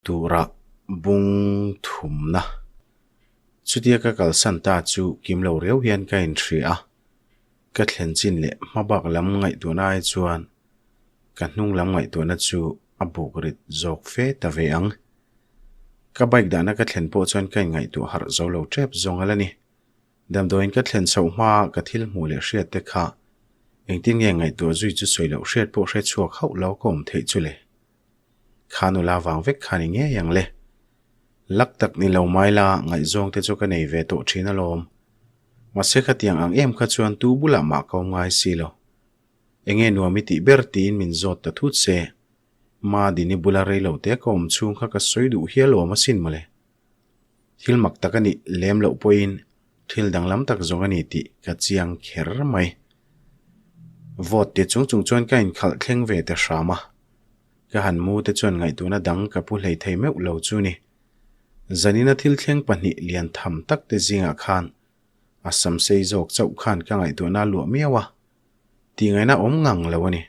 Tura bung thumna. Chutia ka kalsan ta chu kim lo riau hian ka inhria a, ka thlen chin leh hmabak lam ngaihtuahna ai chuan ka hnung lam ngaihtuahna chu a buk rit zawk fe ta ve ang. Ka bike dahna ka thlen pawh chuan ka inngaihtuah harh zo lo tep zawng a la ni. Damdawiin ka thlen chhoh hmaa ka thil hmuh leh hriat te kha engtin nge ngaihtuah zui chu sawi loh hriat pawh hre chhuak hauh lo ka awm theih chu le. Kha nula vang vek kha ni ngei ang le. Lak tak ni lo mai la ngaihzawng te chu ka nei ve tawh thin alawm. Mahse khatiang ang em kha chuan tu bulah mah ka awm ngai si lo. Enge nuam i tih ber tiin min zawt ta thut se. Madini bula rei lo te ka awm chhung kha ka sawi duh hial awm asin mawle. Thil mak tak a nih lem loh pawhin thil danglam tak zawng a ni tih ka chiang kher mai. Vote ti chung chung chuan ka inkhalh thleng ve ta hram a. Ka han mu te chuan ngaihtuahna dang ka pu hlei thei meuh lo chu ni. Zanina thil thleng pahnih lian tham tak te zingah khan a sam sei zawk chauh khan ka ngaihtuahna a luah miau a. Tih ngaihna awm ngang lo a ni.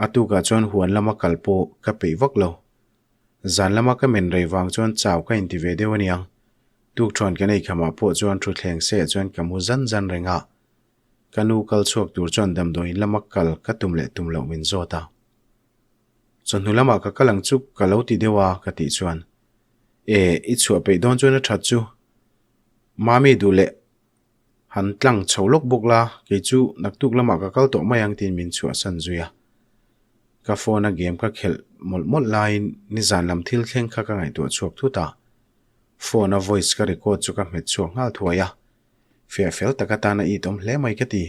A tukah chuan huan lama kal pawh ka peih vak lo. Zan lama ka men rei vang chuan chau ka inti ve deuh aniang. Tukṭhuan kan ei khamah pawh chuan thutthleng seh chuan ka mu zan zan reng a. Ka nu kal chhuak tur chuan damdawiin lama kal ka tum leh tum loh min zawt a. Chawhnu lamah ka kal ang chu ka lo ti deuh a ka tih chuan, E, i chhuah peih dawn chuan a ṭhat chu. Mami duh leh han tlang chho lawk bawk la, kei chu naktuk lamah ka kal tawh mai ang tiin min chhuahsan zui a. Ka phone a game ka khelh mawlh mawlh laiin nizan lam thil thleng kha ka ngaihtuah chhuak thut a. Phone a voice ka record chu ka hmet chhuak nghal thuai a. Fiah fel tak atana it awm hle mai ka ti.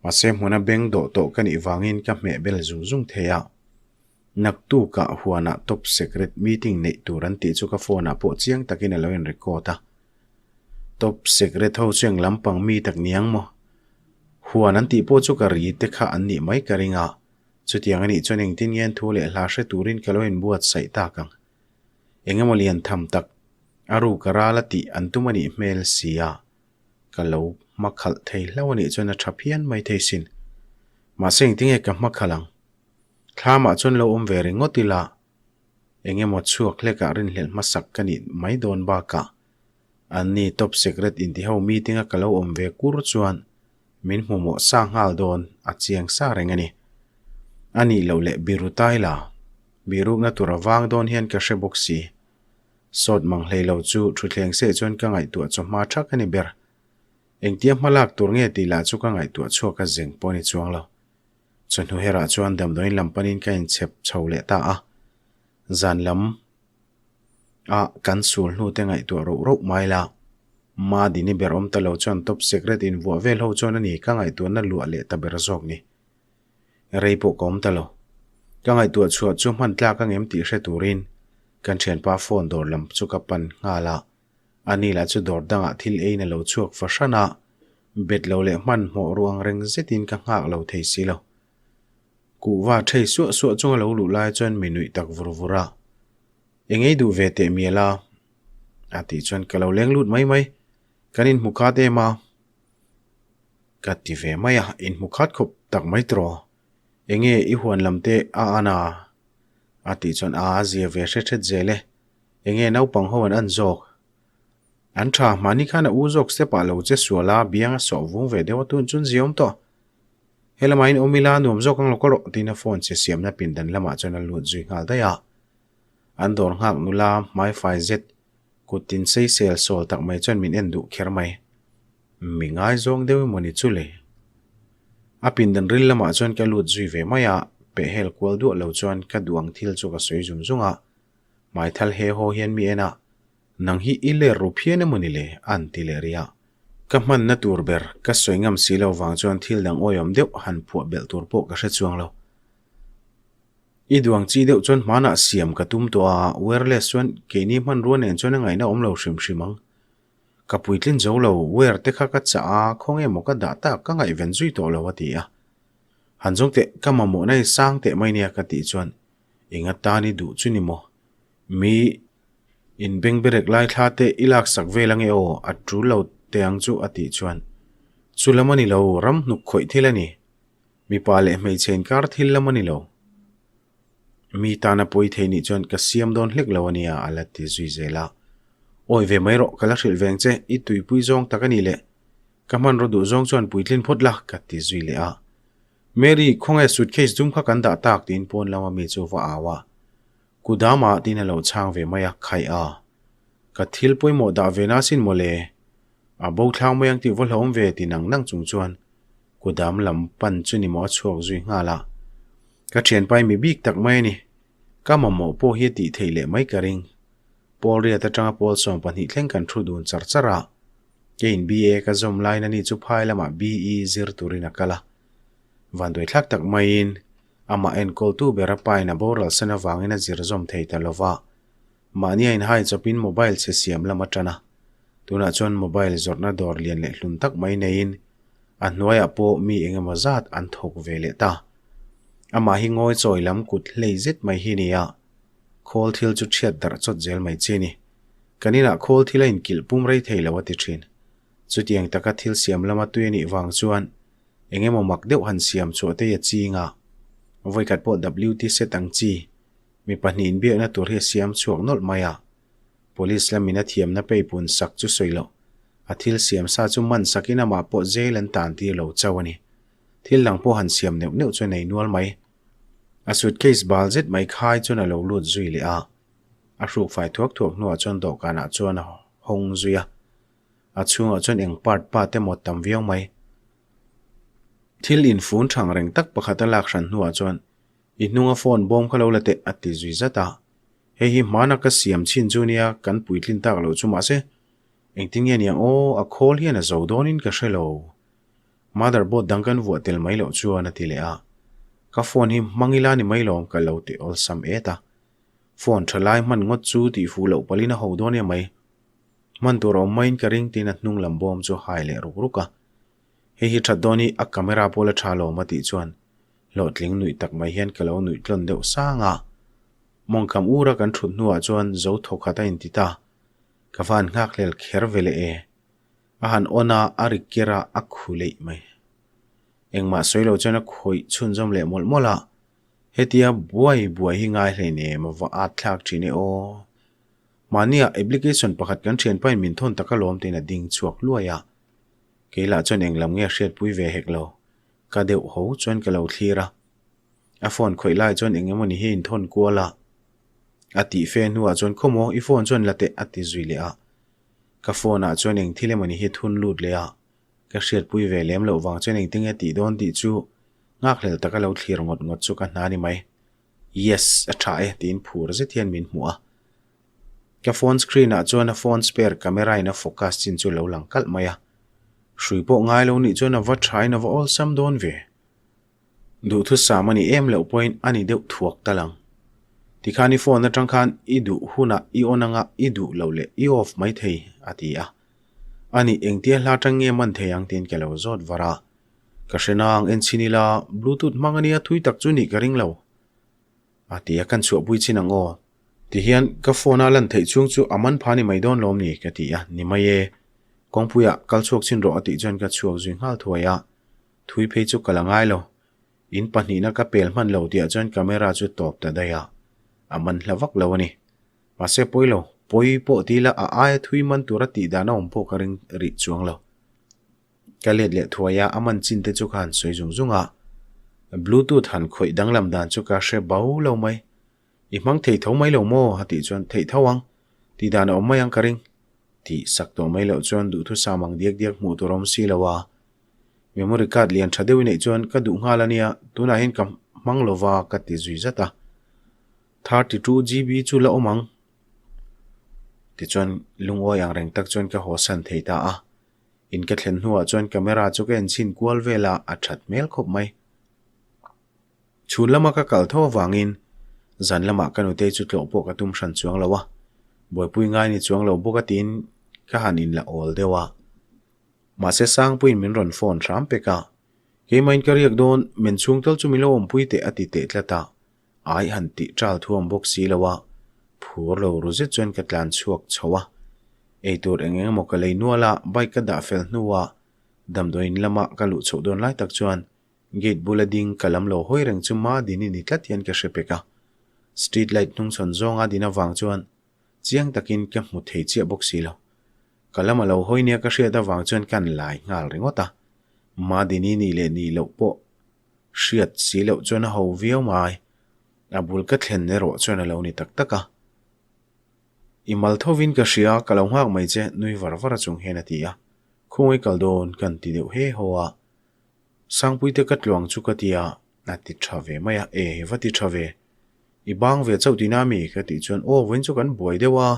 Mahse hmuna beng dawh tawh ka nih vangin ka hmeh bel zung zung thei a. Naktukah huanah top secret meeting neih tur an tih chu ka phone ah pawh chiang takin a lo in record a. Top secret ho chu eng lampang mi tak niang maw? Huan an tih pawh chu ka ri te kha an nih mai ka ring a. Chutiang a nih chuan engtin nge an thu leh hla hre turin ka lo inbuatsaih tak ang. Engemaw lian tham tak a ruk a ral a tih an tum a nih hmel si a, ka lo hmakhalh thei hlauh a nih chuan a tha phian mai thei sin. Mahse engtinge ka hmakhalh ang? Thlamah chuan lo awm ve ringawt ila engemaw chhuak hlekah rinhlelh hmasak ka nih mai dawn bakah anni top secret intiho meeting a ka lo awm ve kur chuan min hmu mawh sa nghal dawn a chiang sa reng a ni. A nih loh leh biru tai la, birukna tur a vang dawn hian ka hre bawk si. Sawt mang hlei lo chu thutthleng seh chuan ka ngaihtuah chawhma thak a ni ber. Engtia hma lak tur nge tih lah chu ka ngaihtuah chhuak a zeng pawh a ni chuang lo. Chawhnu herah chuan damdawiin lam panin ka inchhep chho leh ta a. Zan lam a kan sul hnu te ngaihtuah roh roh mai la. Madini ber awm ta lo chuan top secret invuah vel ho chuan a ni ka ngaihtuahna luah leh ta ber zawk ni. Rei pawh ka awm ta lo. Ka ngaihtuah chhuah chu hman tlak ang em tih hre turin kan thianpa phone dawr lam chu ka pan nghal a. Ani lah chu dawr dangah thil eiin a lo chhuak fahran a, bet lo leh hmanhmawh ruang reng zetin ka nghak lo thei si lo. Kuhva thei suah suah chunga lo luh lai chuan mi nuih tak vur vur a, Eng ei duh ve teh mial a? A tih chuan ka lo leng lut mai mai. Kan inhmu khat em a? Ka ti ve mai a, inhmu khat khawp tak mai tawh. Enge i huan lam te a an a? A tih chuan a a zia ve hret hret zel e. Enge naupang ho an an zawk? An tha, mahni khan a u zawk step ah lo che sual a, biang a sawh vung ve deuh a tun chun ziawm tawh. He lamah in awm ila nuam zawk ang lo ka rawh tiin a phone che siamna pindan lamah chuan a lut zui nghal daih a. An dawr nghak nula hmaifai zet kut tin sei sel sawl tak mai chuan min en duh kher mai. Mi ngaizawng deuh emaw ni chu le? A pindan ril lamah chuan ka lut zui ve mai a, pehhel kual duah lo chuan ka duh ang thil chu ka sawi zum zung a. Hmaithal he haw hian mi en a, Nang hi i ler ru phian emaw ni le? An ti leh rih a. Ka hmanna tur ber ka sawi ngam si lo vang chuan thil dang awihawm deuh han phuah belh tur pawh ka hre chuang lo. I duang chi deuh chuan hmanah siam ka tum tawh a, wireless chuan keini hmanrua nen chuan a ngaihna awm lo hrim hrim ang. Ka puitlin zo lo, wire te kha ka chah a, khawnge maw ka dah tak ka ngaihven zui tawh lo a ti a. Han zawng teh, ka mamawhna hi sang teh mai nia ka tih chuan enga tan i duh chu ni maw? Mi inbengberek lai thla te i laksak vel ange aw, a tul lo teh ang chu a tih chuan chu lam a ni lo, ram hnuk khawih thil a ni. Mipa leh hmeichhe inkar thil lam a ni lo. Mi tana pawi thei nih chuan ka siam dawn hlek lo a nia a la ti zui zel a. Awi ve mai rawh, ka la hrilh veng che, i tuipui zawng tak a ni le. Ka hmanraw duh zawng chuan puitlin phawt la, ka ti zui leh a. Mary, khawnge suitcase dum kha kan dah tak tiin pawn lama mi chu va au a. Kudama tiin a lo chhang ve mai a, khaih a. Ka thil pawimawh dah ve na sin mawle. A bo thlang mai ang tih va hlauhawm ve ti nang nang chung chuan kudam lam pan chu ni maw a chhuak zui nghal a. Ka thianpai mi bik tak mai a ni. Ka mamawh pawh hi a tih theih leh mai ka ring. Pawl riat atanga pawl 12 thleng kan thu dun char char a. Keiin BA ka zawm lain ani chu phai lamah BE zir turin a kal a. Vanduaithlak tak maiin amah enkawltu ber a pain a boral sen avangin a zir zawm thei ta lova. Mahni a inhai chawpin mobile chhe siam lam a tan a. Tunah chuan mobile zawrhna dawr lian leh hlun tak mai neiin a hnuaiah pawh mi eng emaw zat an thawk ve leh ta. Amah hi ngawi chawi lam kut hlei zet mai hi ni a, khawl thil chu chhiat darh chawt zel mai chi a ni. Kan inah khawl thil a inkilh pum rei thei lo a ti thin. Chutiang taka thil siam lama tui a nih vang chuan eng emaw mak deuh han siam chhuah te hi a ching a. Vawikhat pawh WT set ang chi Mi pahnih inbiakna tur hi a siam chhuak nawlh mai a, Police lamin a thiamna peipun sak chu sawi loh, a thil siam sa chu man sakin amah pawh jail an tan tir lo chauh a ni. Thil dang pawh han siam neuh neuh chu a nei nual mai. A suitcase bal zet mai khai chuan a lo lut zui leh a, a hruk fai thuak thuak hnuah chuan dawhkanah chuan a hawng zui a, a chhungah chuan eng part part emaw tam viau mai. Thil infun thang reng tak pakhat a lak hran hnuah chuan I hnunga phone bawm kha lo la teh a ti zui zat a. Hei hi hmana ka siam chhin chu nia kan puitlin tak loh chu mahse engtin nge niang aw a khawl hian a zo dawnin ka hre lo. Motherboard dang kan vuah tel mai loh chuan a ti leh a. Ka phone hi hmang ila ni mai lawm ka lo ti awlsam et a. Phone tha lai hman ngawt chu tih fuh loh palin a ho dawn em mai. Hman tur a awm maiin ka ring tiin a hnung lam bawm chu a hai leh ruk ruk a. Hei hi that dawn hi a camera pawh la tha lawm a tih chuan Hlawhtling nuih tak mai hian ka lo nuih tlawn deuh sang a. Mawngkham ura kan thut hnuah chuan zo thawkhat a inti ta. Ka van nghakhlel kher ve leh e. A han on a, a ri ker a, a khu leih mai. Engmah sawi lo chuan a khawih chhunzawm leh mawlh mawlh a. Hetia buai buai hi ngai hlein em a va at thlak thin e aw. Mahniah application pakhat kan thianpain min thawn tak alawm tiin a ding chhuak luai a. Kei lah chuan englam nge hriatpui ve hek lo. Ka deuh ho chuan ka lo thlir a. A phone khawih lai chuan eng emawni hi a inthawn kual a. A tih fe hnuah chuan khaw maw i phone chuan la teh a ti zui leh a. Ka phone ah chuan eng thil emawni hi a thun lut leh a. Ka hriatpui ve lem loh vang chuan engtin nge tih dawn tih chu nghakhlel taka lo thlir ngawt ngawt chu ka hna ni mai. Yes, a tha e tiin phur zet hian min hmuh a. Ka phone screen ah chuan a phone spare camera in a focus chin chu lo lang kalh mai a. Hrui pawh ngai lo nih chuan a va tha in a va awlsam dawn ve. Duhthusam a ni em loh pawhin a ni deuh thuak ta lang. Tikhan i phone atang khan i duh hunah i on anga i duh loh leh i off mai thei a ti a. Ani engtia hla tang nge man thei ang tiin ka lo zawt var a. Ka hre nang en chhin ila bluetooth hmang ania thui tak chu nih ka ring lo. A ti a, kan chhuahpui chin ang aw. Tihian ka phone a lan theih chhung chu a man pha ni mai dawn lawm ni ka ti a, ni mai e. Kawngpuiah kal chhuak chin rawh a tih chuan ka chhuak zui nghal thuai a, thui phei chu ka la ngai lo. In pahnihna ka pel hman lo tihah chuan camera chu tawp ta daih a, a man hla vak lo a ni. Mahse pawi lo, pawi pawh ti ila a aia thui man tura tih dan a awm pawh ka ring rih chuang lo. Ka let leh thuai a, a man chin te chu ka han sawi zung zung a. Bluetooth han khawih danglam dan chu ka hre bo lo mai. I hmang thei tho mai lo maw? a tih chuan theih tho ang, tih dan a awm mai ang ka ring. Tih sak tawh mai loh chuan duhthusam ang diak diak hmuh tur a awm si lo a. Memory card lian tha deuh i neih chuan ka duh nghal a nia, tunah hian ka hmang lo va ka ti zui zat a. 32 GB chu la awm ang. Tichuan lungawi ang reng tak chuan ka hawsan thei ta a. In ka thlen hnuah chuan camera chu ka enchhin kual vel a, a that hmel khawp mai. Chhun lama ka kal tho avangin zan lamah ka nutei chu tlawh pawh ka tum hran chuang lo a, buaipui ngai ni chuang lo bawk a tiin ka han inla awl deuh a. Mahse Sangpuiin min rawn phone hram pek a, Keimahin ka riak dawn, men chhung tal chu min lo awmpui teh a ti teh tlat a, ai han tih ṭal thuam bawk si lo a, phur lo ru zet chuan ka tlan chhuak chho a. Eitur eng eng emaw ka lei nual a, bike ka dah fel hnuah damdawiin lama ka luh chhoh dawn lai tak chuan Gate bula ding ka lam lo hawi reng chu ma din i ni tlat hian ka hre pek a. Street light hnungchhawn zawnga din avang chuan chiang takin ka hmu thei chiah bawk si lo. Ka lam a lo hawi nia ka hriat avang chuan kan lai nghal ringawt a. Madini nih leh nih loh pawh hriat si loh chuan a ho viau mai. A bul ka thlen erawh chuan a lo ni tak tak a. I mal thovin ka hria, ka lo nghak mai che, nui var var chung hian a ti a. Khawngaih kal dawn kan ti deuh he haw a. Sangpuite ka tluang chu ka ti a, a ti tha ve mai a, e va ti tha ve. I bang ve chauh tihna mi? Ka tih chuan aw vawiin chu kan buai deuh a,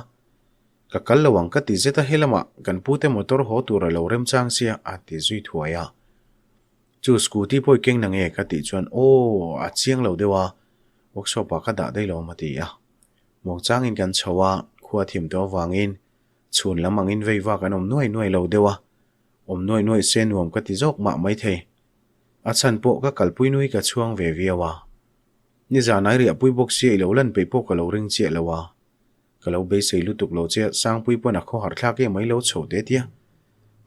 ka kal lo ang ka ti zet a, helamah kan pute motor haw tur a lo remchang sia a ti zui thuai a. Chu scooty pawh i keng na nge? Ka tih chuan aw a chiang lo deuh a, workshop ah ka dah daih lo a ti a. Muangchangin kan chho a, khua thim tawh avangin chhun lam angin vei vak an awm nuai nuai lo deuh a, Awm nuaih nuaih se nuam ka ti zawk mah maithei. A chhan pawh ka kalpui nui ka chhuang ve viau a. Nizan ai riahpui bawk sia i lo lan peih pawh ka lo ring chiah lo a. Ka lo beisei lutuk lo che Sangpui pawn a khawhar thlak em mai lo chho te tia.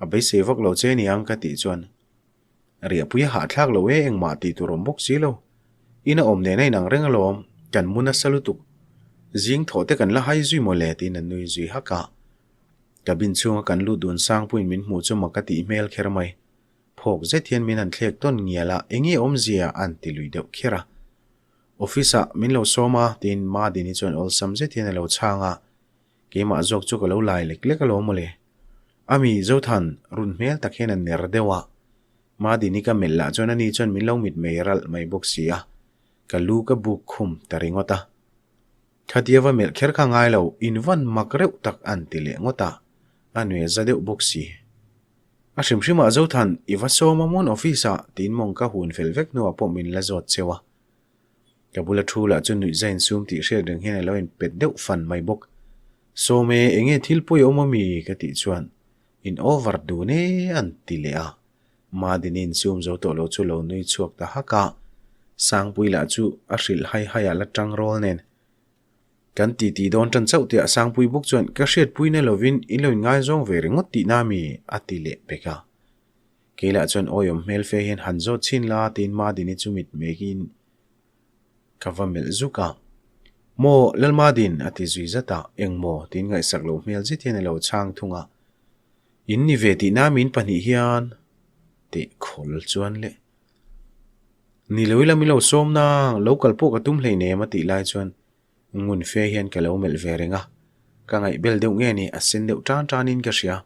A beisei vak lo che niang ka tih chuan Riahpui a hahthlak lo e engmah tih tur awm bawk si lo. Ina awm nen a inang reng alawm, kan mu nasa lutuk. Zing thawh te kan la hai zui maw le tiin a nui zui hak a. Cabin chhunga kan lut dun Sangpuiin min hmuh chu mak a tih hmel kher mai. Phawk zet hian min han thlek tawn ngial a, enge awmzia an ti lui deuh kher a. Office ah min lo sawm a, tiin Madini chuan awlsam zet hian a lo chhang a. Keimah zawk chu ka lo lai lek lek alawm mawle. Ami Zothan run hmel tak hian a ner deuh a. Madini ka melh lah chuan ani chuan min lo mitmei ralh mai bawk si a. Ka lu ka buk khum ta ringawt a. Khatia va melh kher kha ngai lo, in van mak reuh tak an ti leh ngawt a, a nue za deuh bawk si. A hrim hrimah Zothan, i va sawm a mawn office ah, tiin mawng ka hun fel vek hnuah pawh min la zawt cheu a. Ka bula thu lah chu nuih za insum tih hriat reng hian a lo inpet deuh fan mai bawk. Sawm e, enge thil pawi a awm a mi? ka tih chuan, In over dun e an ti leh a. Madini insum zo tawh lo chu lo nui chhuak ta hak a, Sangpui lah chu a hrilh hai hai ah la tang rawl nen. Kan ti ti dawn tan chauh tih ah Sangpui bawk chuan ka hriatpuina lovin in lo inngaizawng ve ringawt tihna mi a ti leh pek a. Kei lah chuan awiawm hmel fe hian han zawt chhin la tiin Madini chu mit mekin ka va melh zuk a. Maw Lalmadin a ti zui zat a, engmaw tiin ngaihsak loh hmel zet hian a lo chhang thung a. In ni ve tihna min pahnih hian teh khawl chuan le. Ni lo ila min lo sawm nang, lo kal pawh ka tum hleinem a tih lai chuan ngun fe hian ka lo melh ve reng a. Ka ngaih bel deuh nge ni a sen deuh tan tanin ka hria.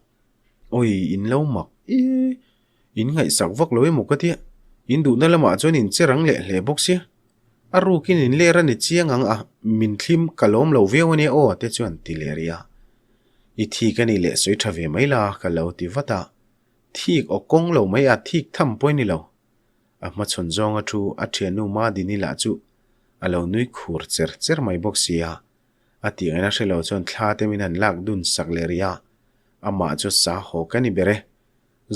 Awi in lo mak i, in ngaihsak vak lo emaw ka tia, in duhna lamah chuan in che rang leh hle bawk sia. A rukin in ler a ni chiang ang a, min thlim ka lawm lo viau ania aw te chuan ti leh rih a. I thik a nih leh sawi tha ve mai la ka lo ti vat a, thik aw kawng lo mai a thik tham pawh i ni lo. A hmachhawn zawnga thu a thiannu Madini lah chu a lo nui khur cher cher mai bawk si a, a tih ngaihna hre lo chuan thla te min han lak dun sak leh rih a, amah chu sa haw ka ni ber e.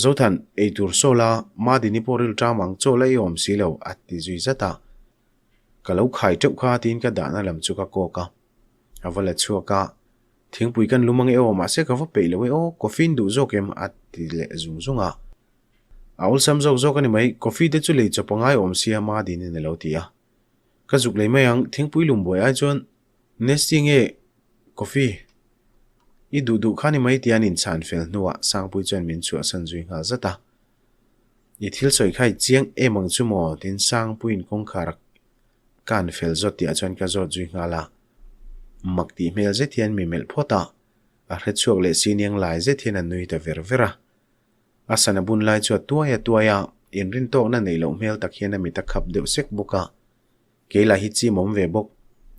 Zothan, eitur saw la, Madini pawh ril ṭam ang chaw la i awm si lo, a ti zui zat a. Ka lo khai ṭeuh kha tiin ka dahna lam chu ka kawk a. A va la chhuak a, Thingpui kan lum ang e aw, mahse ka va peih lo e aw, coffee in duh zawk em? a ti leh zung zung a. A awlsam zawk zawk a ni mai, coffee te chu lei chawp a ngai awm sia Madini'n a lo ti a. Ka zuk lei mai ang, thingpui lum buai ai chuan Nesty nge coffee i duh duh kha ni mai tia an inchhan fel hnuah Sangpui chuan min chhuahsan zui nghal zat a. I thil sawi kha i chiang em ang chu maw? tiin Sangpuiin kawngkhar a kan fel zawt tihah chuan ka zawt zui nghal a. Mak tih hmel zet hian mi melh phawt a, a hre chhuak leh si niang lai zet hian a nui ta ver ver a. A sana bun lai chu a tuai a tuai a, inrintawkna neih loh hmel tak hian a mit a khap deuh sek bawk a. Kei lah hi chim awm ve bawk.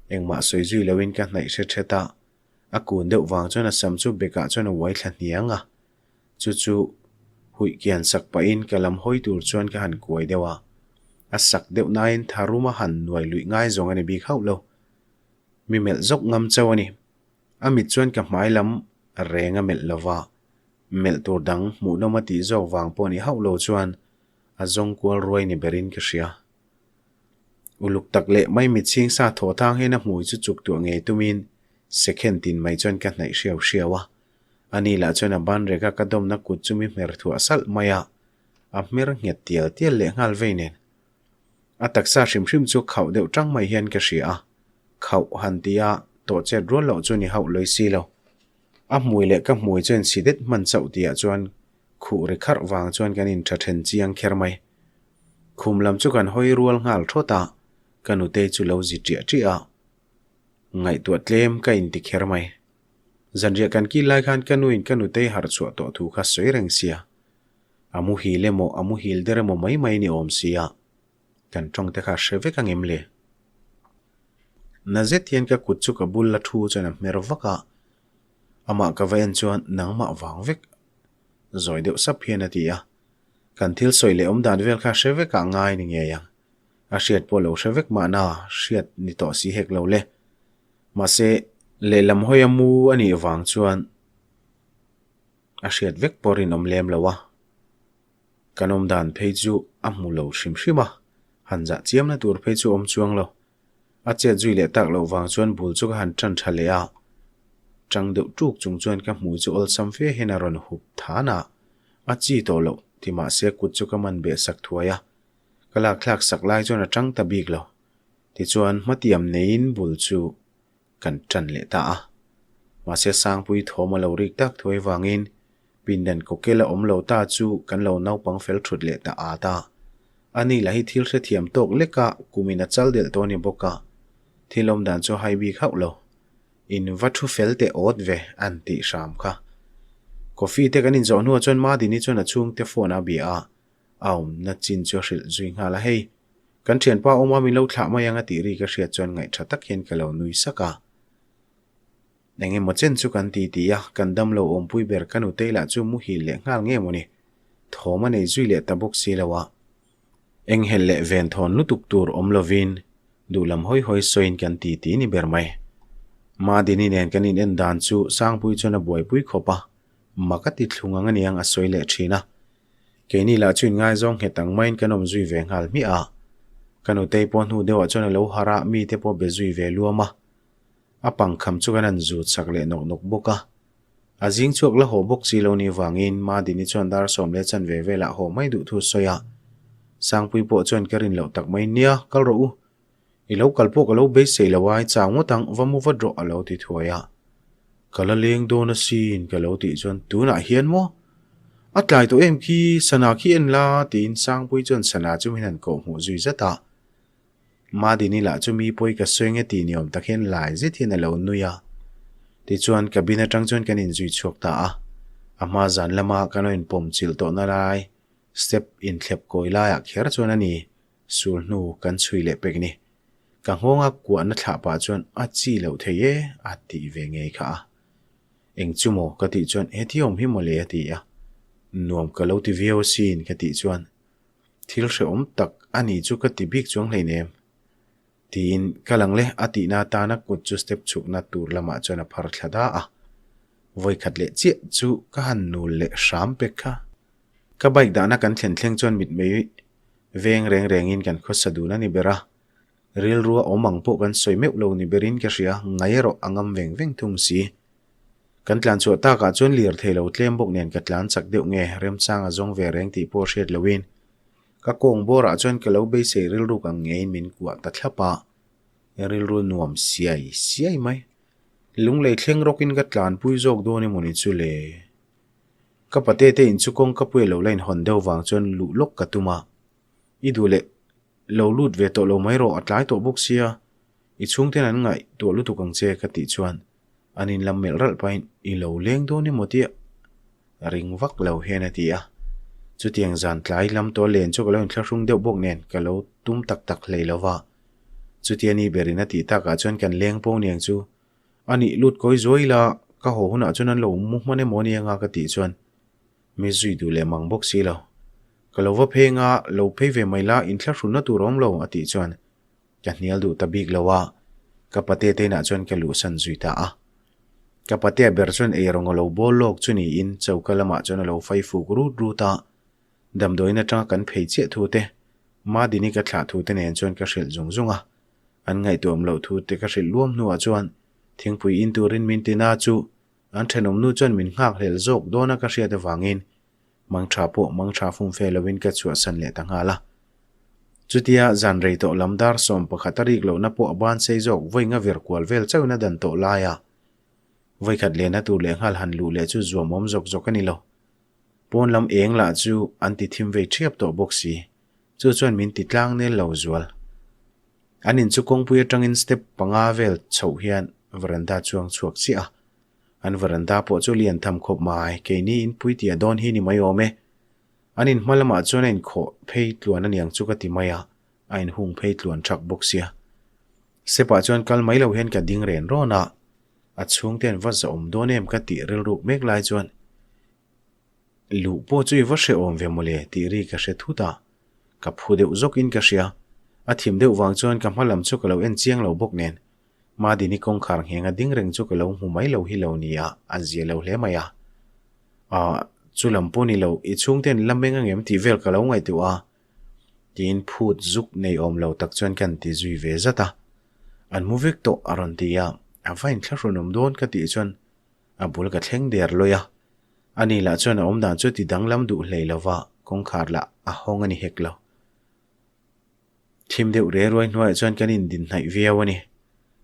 Engmah sawi zui loin ka hnaih hre hret a. A kun deuh vang chuan a sam chu bekah chuan a uai thla hniang a. Chu chu huih kian sak pahin ka lam hawi tur chuan ka han kuai deuh a. A sak deuh nain tharum a han nuai luih ngai zawng a ni bik hauh lo. Mi melh zawk ngam chauh a ni. A mit chuan ka hmai lam reng a melh lo va. Melh tur dang hmuhnawm a tih zawk vang pawh ni hauh lo chuan a zawng kual ruai ni berin ka hria. Uluk tak leh mai mitchhing sa thaw tang hian a hmui chu chuk tuah ngei tumin second tin mai chuan ka hnaih hriau hriau a. Ani lah chuan a ban reka ka dawmna kut chu mi hmer thuah salh mai a, a hmer nghet tial tial leh nghal vei nen. A taksa hrim hrim chu khauh deuh tang mai hian ka hria a. Khauh han ti a, tawh chet rual loh chu ni hauh lawih si lo. A hmui leh ka hmui chuan si det hman chauh tihah chuan khuh ri kharh vang chuan kan intha then chiang kher mai. Khum lam chu kan hawi rual nghal thawt a, ka nutei chu lo zi ṭiah ṭiah a. Ngaihtuah tlem ka inti kher mai. Zanriah kan kil lai khan ka nuin ka nutei harh chhuah tawh thu kha sawi reng sia. A muhil emaw a muhil der emaw mai mai ni awm sia. Kan tawng te kha hre vek ang em le? Na zet hian ka kut chu ka bul la thu chuan a hmer vak a, amah ka va en chuan nangmah vang vek zawi deuh sap hian a ti a. Kan thil sawi leh awm dan vel kha hre vek ah ngai ni ngei ang. A hriat pawh lo hre vek mahna hriat ni tawh si hek lo le. Mahse, lehlam hawi a mu a nih vang chuan a hriat vek pawh rinawm lem lo a. Kan awm dan phei chu a hmu lo hrim hrim a, han zah chiamna tur phei chu awm chuang lo. A chet zui leh tak loh vang chuan bul chu ka han tan tha leh a, tang deuh tuk chung chuan ka hmui chu awlsam fe hian a rawn hup than a, a chi tawh loh ti mahse kut chu ka man beh sak thuai a, ka lak thlak sak lai chuan a tang ta bik lo. Tichuan hmatiam neiin bul chu kan tan leh ta a. Mahse Sangpui thawm a lo rik tak thuai vangin pindan kawkel a awm lo ta chu kan lo naupang fel thut leh ta at a. Ani lah hi thil hrethiam tawk lek a, kumin a chal delh tawh a ni bawk a. Thil awm dan chu hai bik hauh lo. In va thu fel teh awt ve an tih hram kha. Coffee te kan inzawh hnuah chuan Madini chuan a chhungte phone a bia a, a awmna chin chu a hrilh zui nghal a, hei Kan thianpa awma min lo thlah mai ang a tih ri ka hriat chuan ngaih tha tak hian ka lo nui sak a. Eng emaw chen chu kan ti ti a, kan dam lo awmpui ber ka nutei lah chu muhil leh nghal nge maw ni? Thawm a nei zui leh ta bawk si lo a. Enghelh leh ven thawn lutuk tur awm lovin duhlam hawi hawi sawiin kan ti ti ni ber mai. Madini nen kan in en dan chu Sangpui chuan a buaipui khawp a, mak a ti thlung ang aniang a sawi leh thin a. Keini lah chu inngaizawng nghet ang maiin kan awm zui ve nghal hmiah a. Ka nutei pawh hnu deuhah chuan a lo harh a, mite pawh be zui ve luam a. A pangkham chu kan han zut sak leh nawk nawk bawk a. A zing chhuak la haw bawk si lo ni vangin Madini chuan dar 10 chan ve velah haw mai duh thu sawi a. Sangpui pawh chuan ka rin loh tak mai nia, kal rawh u. I lo kal pawh ka lo beisei lo a, i chau ngawt ang, va mu vat rawh a lo ti thuai a. Ka la leng dawn asin ka lo tih chuan tunah hian maw? A tlai tawh em khi, sana khi en la tiin Sangpui chuan sana chu min han kawh hmuh zui zat a. Madini lah chu mi pawi ka sawi nge tih ni awm tak hian lai zet hian a lo nui a. Tichuan cabin atang chuan kan inzui chhuak ta a. A hma zan lama kan lo inpawm chilh tawhna lai step inthlep kawi laiah kher chuan a ni. Sul hnu kan chhui leh pek ni. Ka nghawnga kuahna thlah pah chuan a chi loh thei e a tih ve ngei kha a. Eng chu maw ka tih chuan he thi awm hi maw le a ti a. Nuam ka lo ti viau asin ka tih chuan thil hrehawm tak a ni chu ka ti bik chuang hleinem. Tiin ka lang le a tihna atana kut chu step chhukna tur lamah chuan a phar thla da a. Vawikhat leh chiah chu ka han nul leh hram pek kha. Ka bike dahna kan thlen thleng chuan mitmei Veng reng rengin kan khawsa dun a ni ber a, rilrua awm ang pawh kan sawi meuh lo ni berin ka hria, ngai erawh a ngam veng veng thung si. Kan tlan chhuah takah chuan lir thei lo tlem bawk nen ka tlan chak deuh nge, remchang a zawng ve reng tih pawh hriat loin ka kawng bawrah chuan ka lo beisei rilruk ang ngeiin min kuah ta thlap a, rilru nuam siai siai mai. Lunglei thleng rawkin ka tlanpui zawk dawn emawni chu le? Ka pate te in chu kawngka pui a lo la inhawn deuh vang chuan luh lawk ka tum a. I duh leh lo lut ve tawh lo mai rawh a tlai tawh bawk sia, i chhungten an ngaih tuah lutuk ang che ka tih chuan an in lam melh ralh pahin i lo leng dawn emaw tia ring vak lo hian a ti a. Chutiang zan tlai lam tawh len chu ka lo inthlahrung deuh bawk nen ka lo tum tak tak hlei lo va. Chutia ni berin a tih takah chuan kan leng pawh niang chu A nih lut kawi zuai la, ka haw hunah chuan an lo mu hman emaw ania nga ka tih chuan mi zui duh leh mang bawk si lo. Ka lo va phei nga, lo phei ve mai la, inthlahrunna tur a awm lo a tih chuan ka hnial duh ta bik lo a, ka pate te inah chuan ka luhsan zui ta a. Ka patea ber chuan ei rawng a lo bawl lawk chu niin choka lamah chuan a lo fai fuk rut rut a, damdawiin atanga kan phei chiah thu te, Madini ka thlah thu te nen chuan ka hrilh zung zung a. An ngaihtuahawm loh thu te ka hrilh luam hnuah chuan thingpui in turin min ti na chu an thenawm nu chuan min nghakhlel zawk dawn a ka hriat avangin mangtha pawh mangtha fumfe lovin ka chhuahsan leh ta nghal a. Chutia zan rei tawh lam dar 11 a rik lohna pawh a ban sei zawk vawi nga vir kual vel chauhin a dan tawh lai a. Vawikhat lehna tur lehnghal han luh leh chu zuamawm zawk zawk a ni lo. Pawn lam eng lah chu an ti thim vei ṭhiap tawh bawk si. Chu chuan min ti tlang nel lo zual. An in chu kawngpui atangin step panga vel chhoh hian veranda chuang chhuak chiah a. An veranda pawh chu lian tham khawp mai, keini inpui tih a dawn hi ni mai awm e. An in hma lamah chuan a inkhawh phei tluan aniang chu ka ti mai a, a inhung phei tluan thak bawk sia. Step-ah chuan kal mai lo hian ka ding ren rawn a, a chhungte an va zahawm dawn em ka tih rilruk mek lai chuan luh pawh chu i va hrehawm ve mawle tih ri ka hre thut a, ka phu deuh zawkin ka hria. A thim deuh vang chuan ka hma lam chu ka lo en chiang lo bawk nen Madini kawngkhar ngheng a ding reng chu ka lo hmu mai lo hi lo ni a, a zia lo hle mai a. Ahh, chu lam pawh ni lo, i chhungten la meng angem tih vel ka lo ngaihtuah a, tiin phut zuk nei awm lo tak chuan kan ti zui ve zat a. An mu vek tawh a rawn ti a, a va inthlahrun awm dawn ka tih chuan a bul ka thleng der lawi a. Ani lah chuan a awmdan chu ti danglam duh hlei lova kawngkhar lah a hawng a ni hek lo. Thim deuh re ruai hnuaiah chuan kan indinhnaih viau a ni.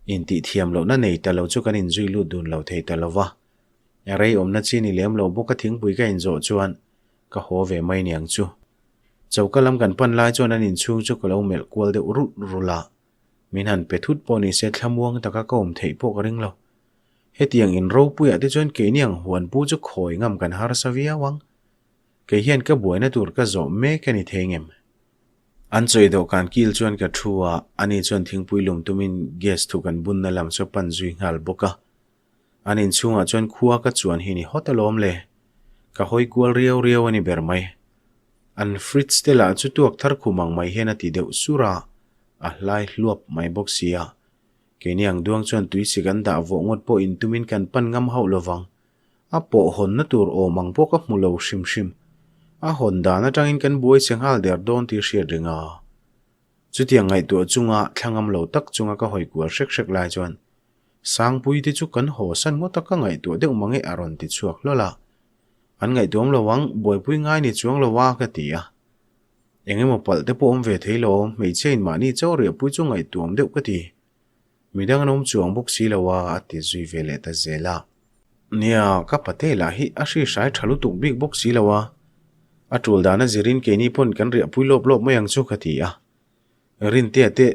Intih thiam lohna nei ta lo chu kan inzui lut dun lo thei ta lo va. Rei awmna chi ni lem lo bawk a thingpui ka inzawh chuan ka haw ve mai niang chu. Choka lam kan pan lai chuan an inchhung chu ka lo melh kual deuh rulh rulh a. Min han pe thut pawh ni se thlamuang taka ka awm theih pawh ka ring lo. Hetiang in ropuiah te chuan keini ang huanpu chu khawi ngam kan harsa viau ang. Kei hian ka buaina tur ka zawh mek a ni thei ngem. An chawi dawhkan kil chuan ka thu a, ani chuan thingpui lum tumin gas thu kan bunna lam chu a pan zui nghal bawk a. An inchhungah chuan khua ka chuan hi ni hawt alawm le. Ka hawi kual riau riau a ni ber mai. An fridge te lah chu tuak thar khum ang mai hian a ti deuh sur a, a hlai hluap mai bawk si a. Keini ang duang chuan tuisik an dah vawh ngawt pawh intumin kan pan ngam hauh lovang. A pawh hawnna tur awm ang pawh ka hmu lo hrim hrim. A hawn dan atangin kan buai che nghal der dawn tih hriat reng a. Chutiang ngaihtuah chunga thla ngam lo tak chunga ka hawi kual hrek hrek lai chuan Sangpui te chu kan haw san ngawt a ka ngaihtuah deuh mange a rawn ti chhuak hlawl a. An ngaihtuam lo ang, buaipui ngai ni chuang lo a ka ti a. Eng emaw palh te pawh awm ve thei lo, hmeichhia in mahni chaw riahpui chu ngaihtuam deuh ka ti. Midang an awm chuang bawk si lo a, a ti zui ve leh ta zel a. Nia, ka pate lah hi a hri hrai tha lutuk bik bawk si lo a. A tul dana zirin keini pawn kan riahpui lawp lawp mai ang chu ka ti a. Rintea te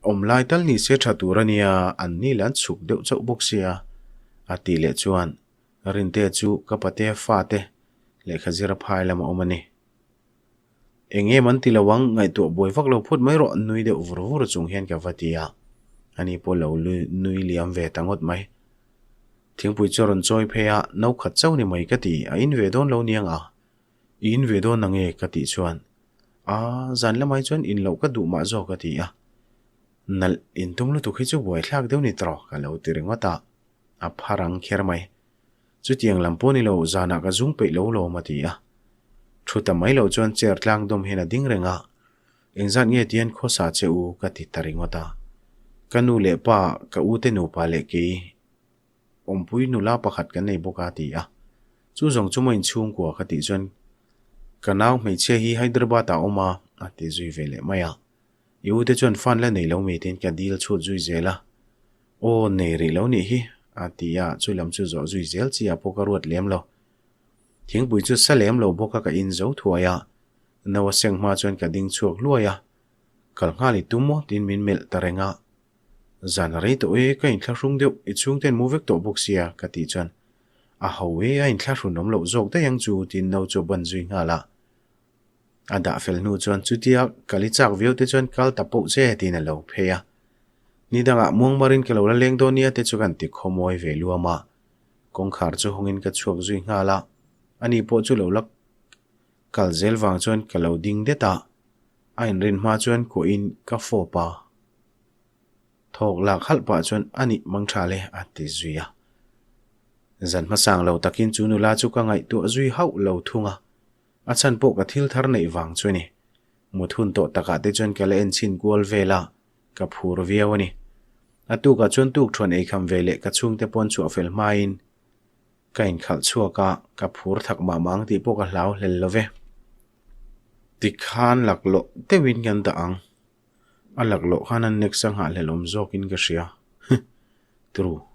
awm lai tal ni se tha tur a nia, an ni lah an chhuk deuh chauh bawk sia, a tih leh chuan Rintea chu ka patea fate lehkha zira phai lam a awm a ni. Eng em an ti lo ang, ngaihtuah buai vak lo phut mai rawh, nui deuh vur vur chung hian ka va ti a, ani pawh lo nui liam ve ta ngawt mai. Thingpui chu a rawn chawi phei a, no khat chauh ni mai ka ti, a in ve dawn lo niang a, i in ve dawn nange ka tih chuan, a zan lamai chuan in loh ka duh mah zawk ka ti a, nalh in tum lutuk hi chu buaithlak deuh ni tawh ka lo ti ringawt a, a phar ang kher mai. Chutiang lam pawh ni lo, zanah ka zung peih lo lawm a ti a. Thu ta mai loh chuan chair tlang dawm hian a ding reng a, Engzat nge tian khawsa che u ka ti ta ringawt a. Ka nu leh pa, ka u te nupa leh kei awmpui nula pakhat kan nei bawk a ti a. Chu zawng chu maw inchhungkua ka tih chuan ka nau hmeichhia hi Hyderabad ah a awm a, a ti zui ve leh mai a. I u te chuan fan la nei lo mi tiin ka dil chhut zui zel a. Aw, nei rih lo nih hi, a ti a, chu lam chu zawh zui zel chi ah pawh ka ruat lem lo. Thingpui chu sa lem lo bawk a ka in zo thuai a, no a seng hma chuan ka ding chhuak hluai a, kal nghal i tum maw tiin min melh ta reng a. Zan a rei tawh e, ka inthlahrung deuh, i chhungten mu vek tawh bawk sia, ka tih chuan a ho e, a inthlahrun awm loh zawk daih ang chu tiin no chu a ban zui nghal a. A dah fel hnu chuan chutia kal i chak viau te chuan kal ta poh che tiin a lo phei a. Ni dangah muangmarin ka lo la leng dawn nia te chu kan ti khawmawi ve luam a. Kawngkhar chu hawngin ka chhuak zui nghal a. Ani pawh chu lo la kal zel vang chuan ka lo ding det a. A inrin hma chuan kuahin ka fawp a. Thawk lak halh pah chuan a nih mang tha le a ti zui a. Zan hmasang lo takin chu nula chu ka ngaihtuah zui hauh lo thung a. A chhan pawh ka thil thar neih vang chu a ni. Mut hun tawh takah te chuan ka la en chhin kual vel a, ka phur viau a ni. A tukah chuan tukthuan ei kham ve leh ka chhungte pawn chhuah fel hmain ka inkhalh chhuak a, ka phur thak mah mah ang tih pawh ka hlau hlel lo ve. Tikhan laklawh deuhin kan dah ang. A laklawh khan an next a nghahhlelh awm zawkin ka hria. True.